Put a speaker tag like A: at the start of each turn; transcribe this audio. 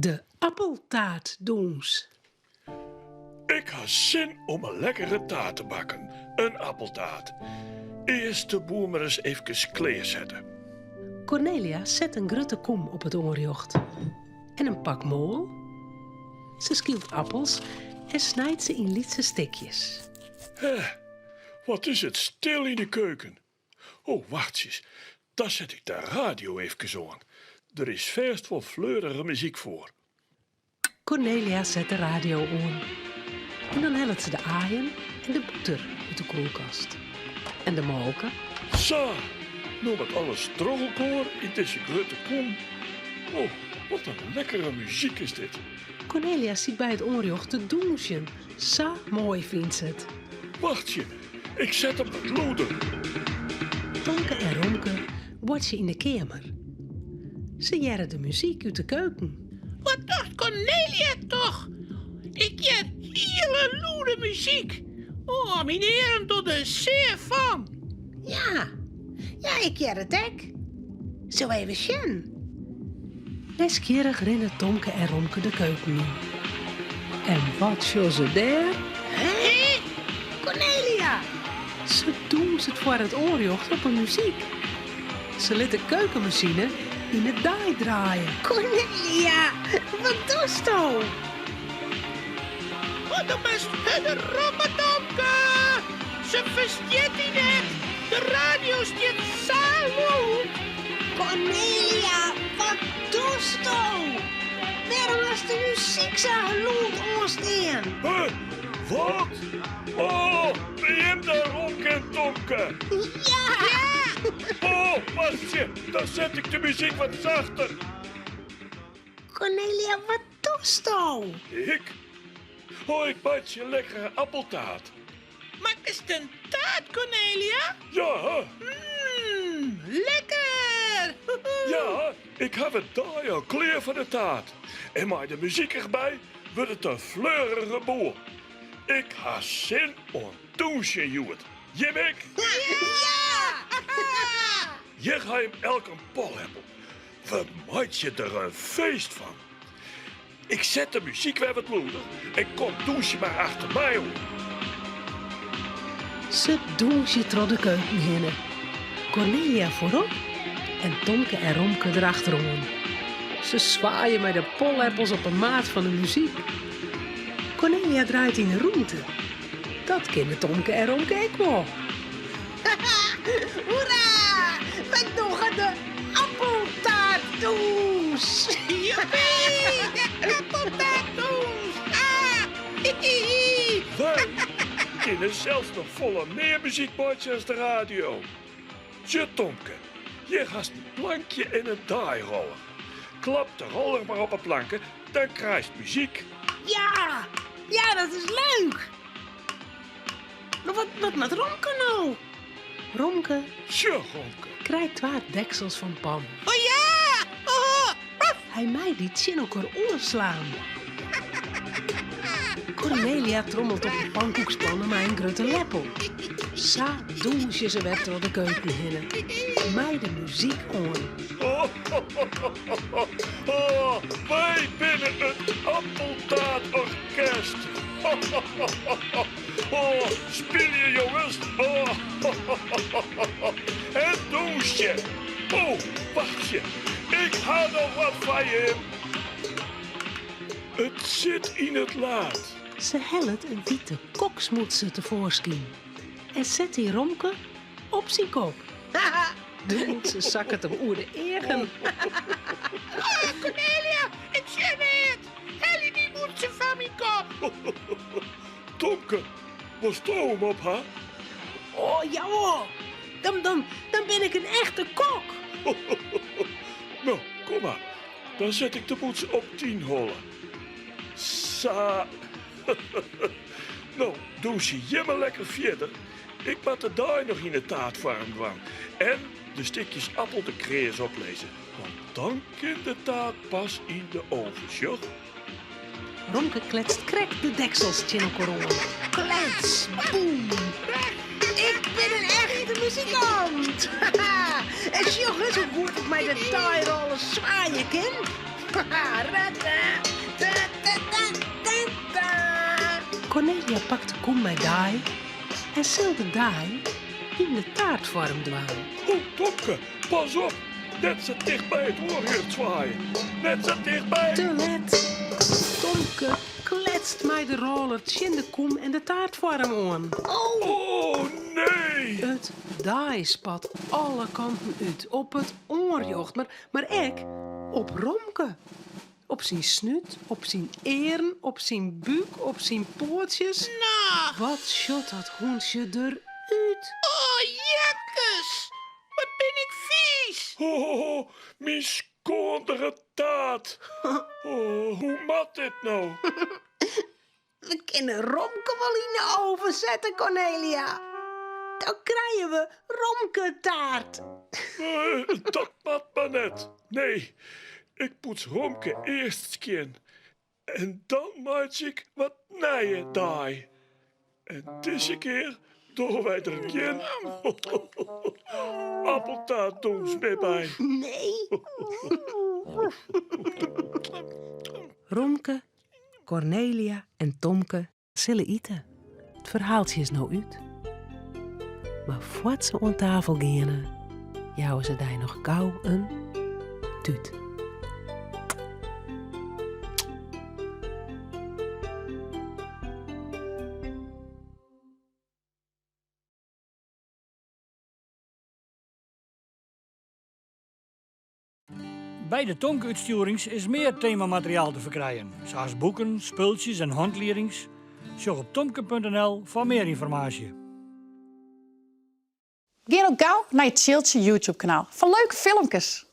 A: De appeltaartdûns.
B: Ik ha sin om in lekkere taart te bakken, in appeltaart. Earst de boel mar ris eefkes klearsette.
A: Kornelia set in grutte kom op it oanrjocht en in pak moal. Se skylt appels en snijt se yn lytse stikjes.
B: Hè, wat is it stil yn de keuken. O, wachtsjes, dan set ik de radio eefkes oan. Der is fêst wol fleurige muzyk foar.
A: Kornelia set de radio oan. En dan hellet se de aaien en de bûter út de kuolkast. En de molke.
B: Sa, no moat alles troch elkoar yn dizze grutte kom. O, wat in lekkere muzyk is dit.
A: Kornelia sit by it oanrjocht te dûnsjen. Sa moai fynt se it.
B: Wachtsje, ik set him wat lûder.
A: Tomke en Romke boartsje yn de keamer. Se hearre de muzyk út de keuken.
C: Wat docht Kornelia toch? Ik hear hiele lûde muzyk. Oh, myn earen dogge der sear fan.
D: Ja, ja, ik hear it ek. Sille we even sjen?
A: Nijsgjirrich rinne Tomke en Romke de keuken yn. En wat sjogge se dêr?
D: Hé, Kornelia!
A: Se dûnset foar it oanrjocht op 'e muzyk. Se lit de keukenmasine yn 'e daai draaie.
D: Kornelia, wat dochsto?
C: Oh, do moatst hurder roppe, Tomke! Se ferstiet dy net. De radio stiet sa lûd.
D: Kornelia, wat dochsto? Wêrom hast de muzyk sa lûd oanstean?
B: Huh? Wat? Oh, by jim dêr, Romke en Tomke?
D: Ja!
B: Oh, wachtsje, dan set ik de muzyk wat sachter.
D: Kornelia, wat dochsto?
B: Ik? Oh, ik meitsje in lekkere appeltaart.
C: Makkest in taart, Kornelia?
B: Ja.
C: Mmm, lekker!
B: Ja, ik haw it daai al klear foar de taart. En mei de muzyk derby wurdt it in fleurige boel. Ik ha sin oan dûnsjen hjoed. Jim ek?
D: Ja!
B: Hjir ha jim elk in polleppel. We meitsje der in feest fan. Ik set de muzyk wer wat lûder en kom dûnsje mar achter my oan.
A: Se dûnsje troch de keuken hinne. Kornelia foarop en Tomke en Romke derachteroan. Se swaaie mei de polleppels op 'e maat fan de muzyk. Kornelia draait yn 'e rûnte. Dat kinne Tomke en Romke ek wol.
D: Hoera! Wy dogge de appeltaartdûns!
C: Joepie! De appeltaartdûns! Ah! Hihihi!
B: Wy kinne sels noch folle mear muzyk meitsje as de radio. Sjoch Tomke, hjir hast in plankje en in daairoller. Klap de roller mar op 'e planke, dan krijst muzyk.
D: Ja, ja, dat is leuk! Mar wat, wat moat Romke no?
A: Romke
B: Sjoch, Romke.
A: krijt twa deksels fan pannen.
C: Oh ja! Oh,
A: Hy mei dy tsjin elkoar oanslaan. Kornelia trommelt op de pankoekspannen mei in grutte leppel. Sa dûnsje se wer troch de keuken hinne, mei de muzyk oan.
B: Oh, oh, wy binne it Appeltaartorkest. Oh, spylje jonges. Oh, en dûnsje. Oh, wachtsje, ik ha noch wat foar jim. It sit yn it laad.
A: Se hellet in wite koksmûtse tefoarskyn en set dy Romke op syn kop. De mûtse sakket him oer de eagen.
C: Ah, Kornelia, ik sjoch neat. Helje dy mûtse fan myn kop.
B: Tomke, wolsto him op ha?
D: Oh, jawol. Dan, dan, dan bin ik in echte kok.
B: No, kom mar. Dan set ik de mûtse op dyn holle. Sa. No, dûnsje jimme lekker fierder. Ik moat de daai noch yn 'e taartfoarm dwaan en de stikjes appel der kreas oplizze, want dan kin de taart pas yn de oven, sjoch.
A: Romke kletst krekt de deksels tsjin elkoar oan.
D: Klets, boem. Ik bin in echte muzikant. En sjoch ris hoe goed ik mei de daairôle swaaie kin.
A: Cornelia pakt de kom mei daai en sil de daai yn de taartfoarm dwaan.
B: O, Tomke, pas op! Net sa ticht by it oanrjocht swaaie. Net sa tichtby!
A: Te let! Tomke kletst mei de rôler tsjin de kom en de taartfoarm oan.
B: Oh, nee!
A: It daai spat alle kanten út op it oanrjocht, mar ek op Romke. Op syn snút, op syn earen, op syn búk, op syn poatsjes.
C: No!
A: Wat sjocht dat hûntsje der út?
C: Oh, jekkes! Wat bin ik fiis!
B: Ho, ho, ho, myn skoandere taart! Oh, hoe moat dit no?
D: We kinne Romke wol yn de oven sette, Cornelia. Dan krije we Romketaart.
B: Dat moat mar net. Nee, ik poets Romke earst skjin. En dan meitsje ik wat nije daai. En dizze kear dogge wy der gjin appeltaartdûns mear by.
D: Nee.
A: Romke Cornelia en Tomke sille ite. It ferhaaltsje is no út. Mar foar't se oan tafel geane, jouwe se dy noch gau in tút.
E: By de Tomke-útstjoerings is mear temamateriaal te ferkrijen, sa as boeken, spultsjes en hantliedings. Sjoch op tomke.nl foar mear ynformaasje.
F: Gean no gau nei it Tsjiltsje YouTube kanaal foar leuke filmkes!